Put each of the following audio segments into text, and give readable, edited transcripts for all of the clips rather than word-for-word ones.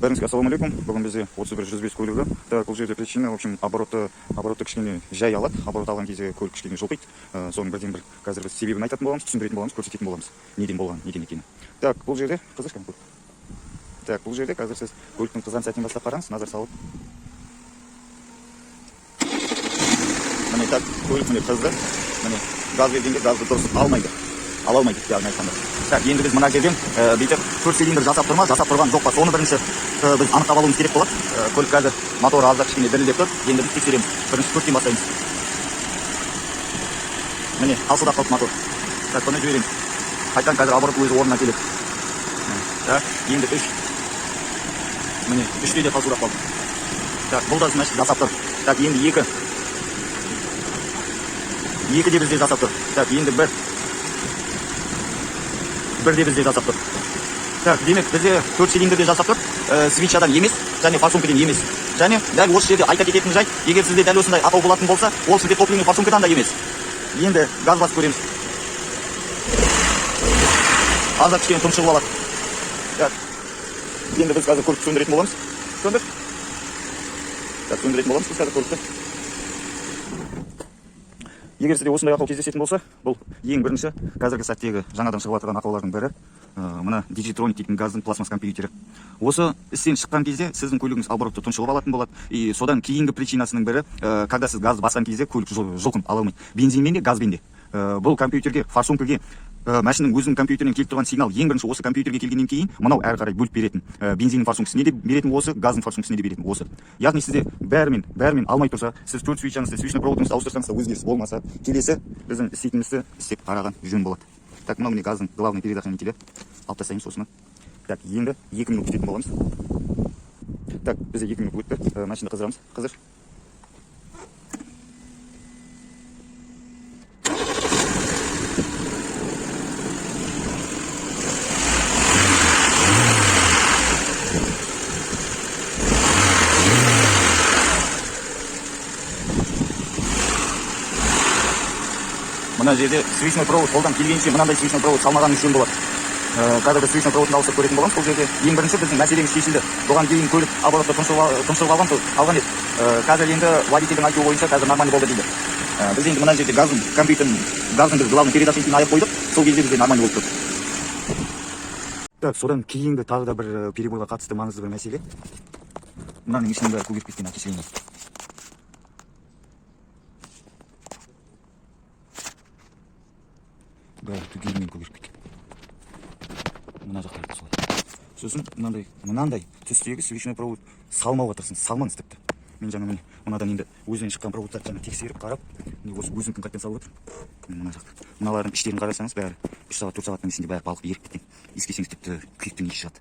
Бәріңізге ассалаумағалейкум. Бүгін бізде 3105 көлігі. Так, бұл жерде причина, в общем, оборотты кішкене жай алады. Оборот алған кезде көлік кішкене жылқиды. Соның бірден бір қазір біз себебін айтатын боламыз, түсіндіретін боламыз, көрсететін боламыз. Неден болған, неден екенін. Так, бұл жерде қызыр кәдімгі. Так, бұл жерде қазір сіз көліктің қызған сәтінен бастап қараңыз, назар салып. Міне, так, көлік, міне, қызды. Міне, газ бергенде газды дұрыс алмайды. Ала алмайды, яғни айтқанда. Так, енді біз мына жерден бүйтіп төрт цилиндр жасап тұр ма, жасап тұрған жоқ па, соны бірінші біз анықтап алуымыз керек болады. Көлік қазір моторы аздап кішкене дірілдеп тұр. Енді біз тексереміз. Бірінші төрттен бастаймыз. Міне, қалшылдап қалды мотор. Так, бұны жібереміз. Қайтадан қазір оборот өзі орнына келеді. Так, енді үш. Міне, үште де қалшылдап қалды. Так, бұл да, значит, жасап тұр. Так, енді екі. Екі де бізде жасап тұр. Так, енді бір. Бір де бізде жасап тұр. Так, демек, бізде төрт цилиндрде жасап тұр. Свечадан емес, және форсункадан емес. Және дәл осы жерде айта кететін жайт, егер сізде дәл осындай ақау болатын болса, ол сізде топливный форсункадан да емес. Енді газ басып көреміз. Аздап кішкене тұншығып алады. Так. Енді біз қазір көлікті сөндіретін боламыз. Сөндір. Так, сөндіретін боламыз біз қазір көлікті. Егер сізде осындай ақау кездесетін болса, бұл ең бірінші қазіргі сәттегі жаңадан шығып жатырған ақаулардың бірі, мына Digitronic дейтін газдың пластмасс компьютері. Осы істен шыққан кезде сіздің көлігіңіз оборотты тұншығып алатын болады. И содан кейінгі причинасының бірі, когда сіз газды басқан кезде көлік жұлқынып ала алмайды. Бензинмен де, газбен де. Бұл компьютерге, форсункаге, машинаның өзінің компьютерінен келіп тұрған сигнал ең бірінші осы компьютерге келгеннен кейін мынау әрі қарай бөліп беретін. Бензиннің форсункасіне де беретін осы, газдың форсункасіне де беретін осы. Яғни сізде бәрімен алмай тұрса, сіз төрт свечаңызды, свечной проводыңызды ауыстырсаңыз да өзгеріс болмаса, келесі біздің істейтінімізді істеп қараған жөн болады. Так, мынау, міне, газдың главный предохранителі. Алып тастаймыз осыны. Так, енді 2 минут күтетін боламыз. Так, бізде 2 минут өтті. Машина қыздырамыз. Қыздыр. Мына жерде свечной провод, қолдан келгенше мынандай свечной провод салмағаныңыз жөн болады. Қазір біз свечной проводын ауыстырып көретін боламыз. Бұл жерде ең бірінші біздің мәселеміз шешілді. Бұған дейін көлік оборотта тұншығып алған еді. Қазір енді водительдің айтуы бойынша қазір нормально болды дейді. Біз енді мына жерде газдың компьютерін, газдың біз главный передатчигін аяп қойдық. Сол кезде бізде нормально болып тұр. Так, содан кейінгі тағы да бір перебойға қатысты маңызды бір мәселе. Мынаның ішінің бәрі көгеріп кеткен, окисление. Бәрі түгелімен көгеріп кеткен. Мына жақтары да солай. Сосын мынандай түстегі свечной провод салмауға тырысыңыз, салмаңыз тіпті. Мен жаңа, міне, мынадан енді өзінен шыққан проводтарды жаңа тексеріп қарап, міне, осы өзінікін қайтадан салып жатырмын. Міне, мына жақта. Мыналардың іштерін қарасаңыз, бәрі 3 сағат, 4 сағаттың ішінде бәрі балқып еріп кеткен. Иіскесеңіз, тіпті күйіктің иісі шығады.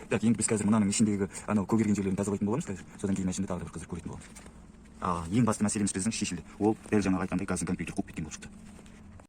Так, енді біз қазір мынаның ішіндегі анау көгерген жерлерін тазалайтын боламыз қазір. Содан кейін машинада тағы да бір қыздырып көретін боламыз. А, ең басты мәселеміз біздің шешілді. Ол дәл жаңағы айтқандай газдың компьютер қуып кеткен болып шықты.